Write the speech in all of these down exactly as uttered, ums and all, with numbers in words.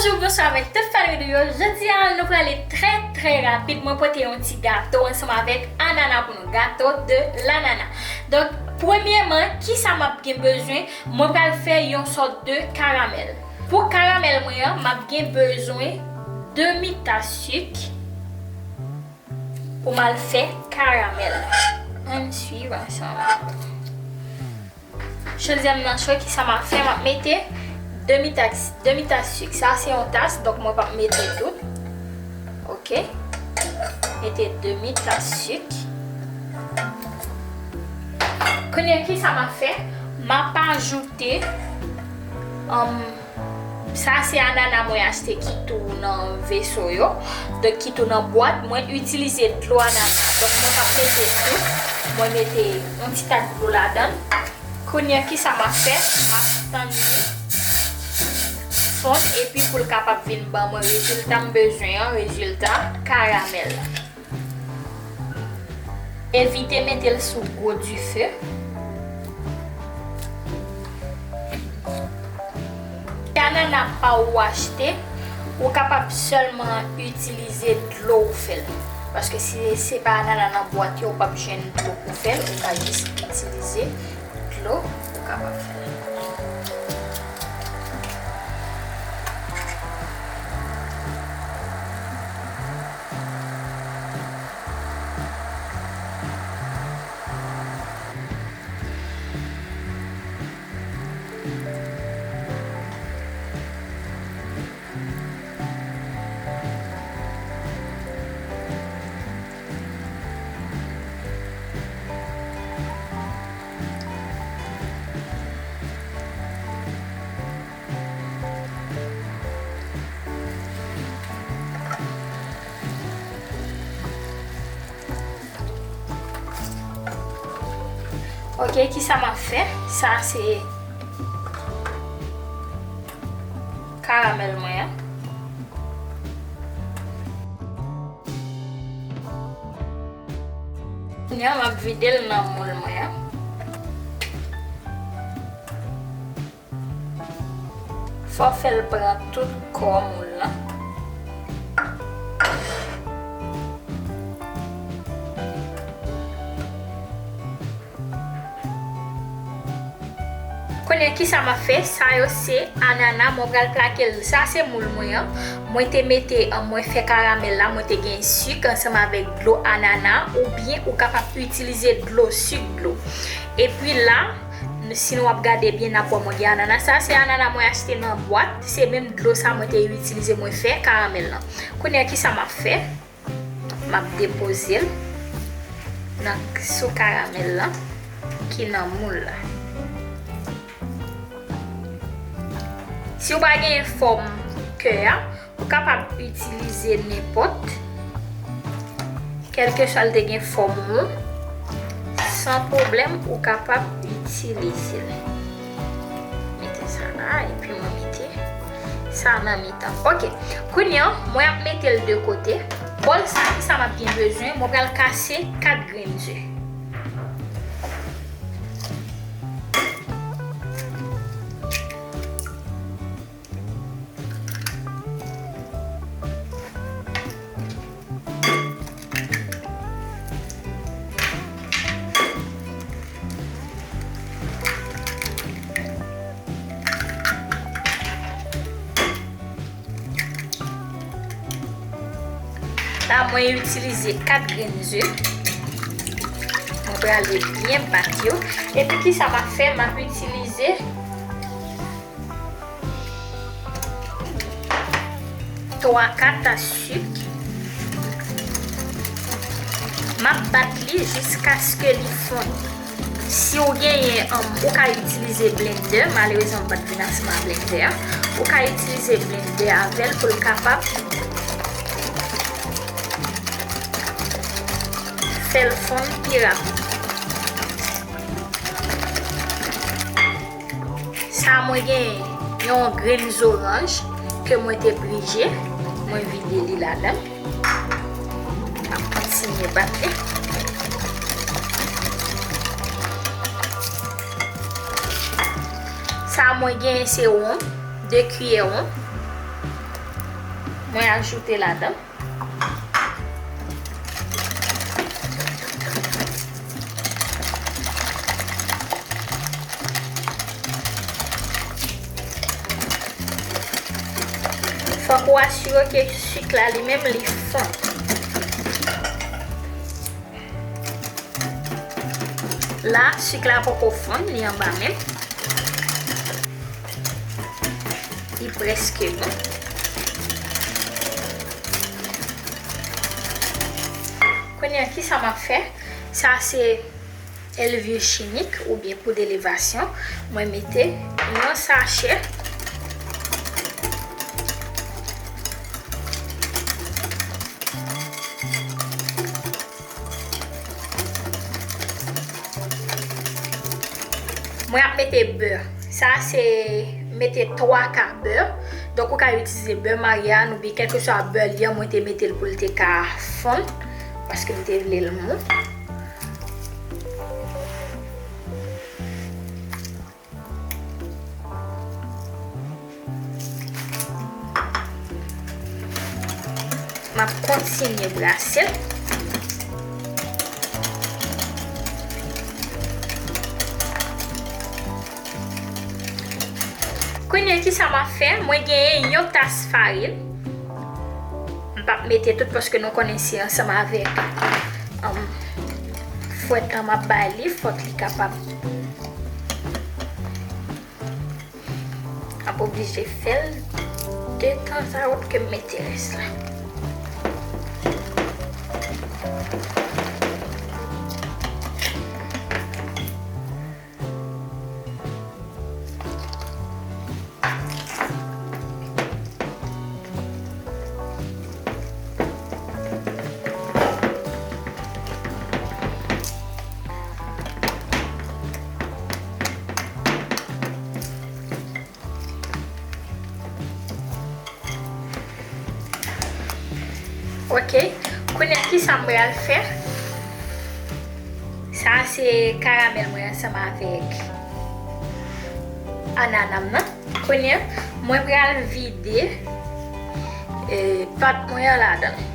Bonjou, bonswa avèk tout fan Ridou yo. Jodi a, nou prale trè, trè rapid. Mwen pote yon ti gato ansanm avèk anana pou nou. Gato de lanana. Donk, premyèman, kisa m ap gen bezwen? Mwen pral fè yon sòt de karamèl. Pou karamèl mwen an, m ap gen bezwen demi tas sik pou m al fè karamèl. Ann swiv ansanm. Chodyè m nan cho, kisa m ap fè? M ap mete demi tas, demi tas sik. Sa se yon tas, donk mwen p ap mete tout. Ok. Mete demi tas sik. Kounye a, kisa m ap fè? M ap ajoute, um, sa se anana mwen achte ki tou nan veso yo. Donk, ki tou nan bwat. Mwen itilize dlo anana. Donk, mwen p ap mete tout. Mwen mete yon ti tak dlo ladan l. Kounye a, kisa m ap fè? M ap tann li fonn, epi pou l kapab vin ban mwen rezilta m bezwen an, rezilta karamèl la. Evite mete l sou gwo dife. Si anana pa w ou achte, ou kapab sèlman itilize dlo ou fè l. Paske si se pa anana nan bwat yo, ou p ap jwenn dlo pou fè l, ou ka jis itilize dlo, ou kapab fè l. Ok, kisa m ap fè? Sa se karamèl mwen an. Kounye a, m ap vide l nan moul mwen an. Fò w fè l pran tout kò moul lan. Kounye a, kisa m ap fè? Sa yo se anana, mwen pral plake l. Sa se moul mwen an. Mwen te mete, an, mwen fè karamèl la, mwen te gen sik ansanm avèk dlo anana, oubyen ou kapab itilize dlo sik dlo. Epi la, si nou ap gade byen, n ap wè mwen gen anana. Sa se anana mwen achte nan bwat, se menm dlo sa mwen te itilize mwen fè karamèl lan. Kounye a, kisa m ap fè? M ap depoze l nan, sou karamèl lan ki nan moul la. Si w pa genyen fòm kè a, ou kapab itilize nenpòt, kèlkeswa l te gen fòm ou, san pwoblèm, ou kapab itilize l. Mete sa la, epi mwen mete sa nan mitan. Ok, kounye a, mwen ap mete l de kote. Bòl sa, kisa m ap gen bezwen? Mwen pral kase kat grenn ze. La, mwen itilize kat grenn ze. Mwen prale byen bat yo. Epi, kisa m ap fè? M ap itilize twa kat sik. M ap bat li jiskaske li fonn. Si w genyen, um, ou ka itilize blendè, malerezman m pa t vin ansanm ak blendè a. Ou ka itilize blendè avè l pou l kapab fè l fonn pi rapid. Sa mwen gen yon grenn zoranj ke mwen te brije, mwen vide li ladan. M ap kontinye bat li. Sa mwen gen se won, de kiyè won. Mwen ajoute ladan. Fòk ou asire ke sik la li menm li fonn. La, sik la poko fonn, li anba menm. Li prèske bon. Kounye a, kisa m ap fè? Sa se elvir chimik oubyen poud elevasyon. Mwen mete yon sachè. Mwen ap mete bè. Sa se mete twa ka bè. Donk, ou ka itilize bè Maryane oubyen kèlkeswa bè li an, mwen te mete l pou l te ka fonn, paske m te vle l mou. M ap kontinye brase l. Kounye a, kisa m ap fè? Mwen genyen yon tas farin. M p ap mete tout paske nou konnen se ansanm avèk, um, fwèt lan m ap bay li, fòk li kapab M ap oblije fè l de tanzawòt ke m mete rès la. Ok, kounye a kisa m pral fè? Sa se karamèl mwen ansanm avèk anana m nan. Kounye a, mwen pral vide, eh, pat mwen an ladan l.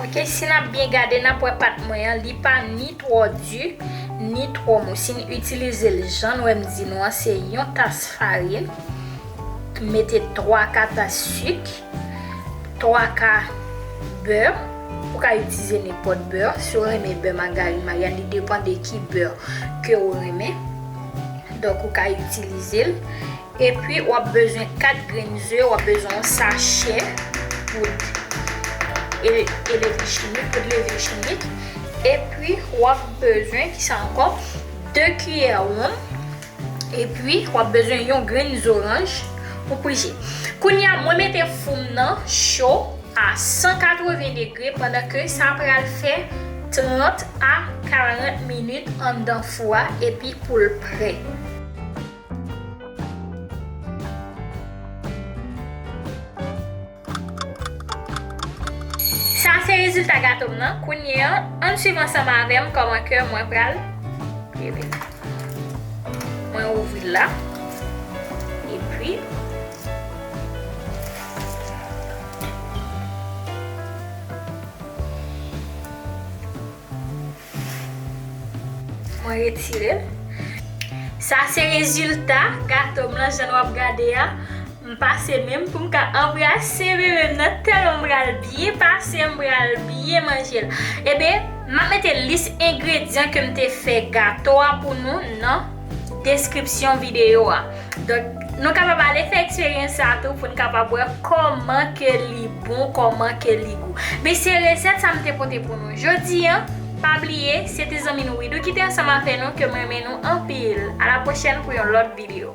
Ok, si n ap byen gade, n ap wè pat mwen an, li pa ni twò di, ni twò mou. Si n itilize l jan n wè m di nou an, se yon tas farin, mete twa ka tas sik, twa ka bè. Ou ka itilize nenpòt bè. Si w renmen bè magarèn Maryane, li depann de ki bè ke w renmen. Donk, ou ka itilize l. Epi, w ap bezwen kat grenn ze, w ap bezwen yon sachè poud e, e levye chimik, poud levye chimik. Epi, w ap bezwen, kisa ankò? De kiyè wonn. Epi, w ap bezwen yon grenn zoranj pou prije. Kounye a, mwen mete fou m nan cho a san katreven degre pandan ke sa pral fè trant a karant minit anndan fou a epi pou l prè. Sa se rezilta gato m nan. Kounye a, ann swiv ansanm avè m kòman ke mwen pral prepare. Mwen ouvri l la. Epi, mwen retire l. Sa se rezilta gato m lan, jan w ap gade a. M pase men m pou m ka anbrase bebe m nan, tèlman m pral byen pase, m pral byen manje l. Ebyen, m ap mete lis engredyan ke m te fè gato a pou nou nan deskripsyon videyo a. Donk, nou kapab ale fè eksperyans sa tou pou n kapab wè kòman ke li bon, kòman ke li gou. Men se resèt sa m te pote pou nou jodi a. Pa bliye, se te zanmi nou Widoo ki te ansanm avè nou, ke m renmen nou anpil. A la pwochèn pou yon lòt videyo.